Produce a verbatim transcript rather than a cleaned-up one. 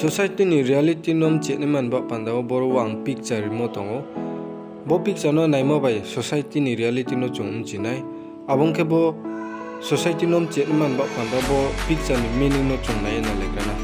Society ni reality no mchinaima ni baoh panda wo boro wo ang picture rimo tong ou. Bo picture no naimo bai society ni reality no chung mchi nai. Abo ong khe bo society no mchinaima ni baoh panda bo picture ni meaning no chung nai ye nailaigra na.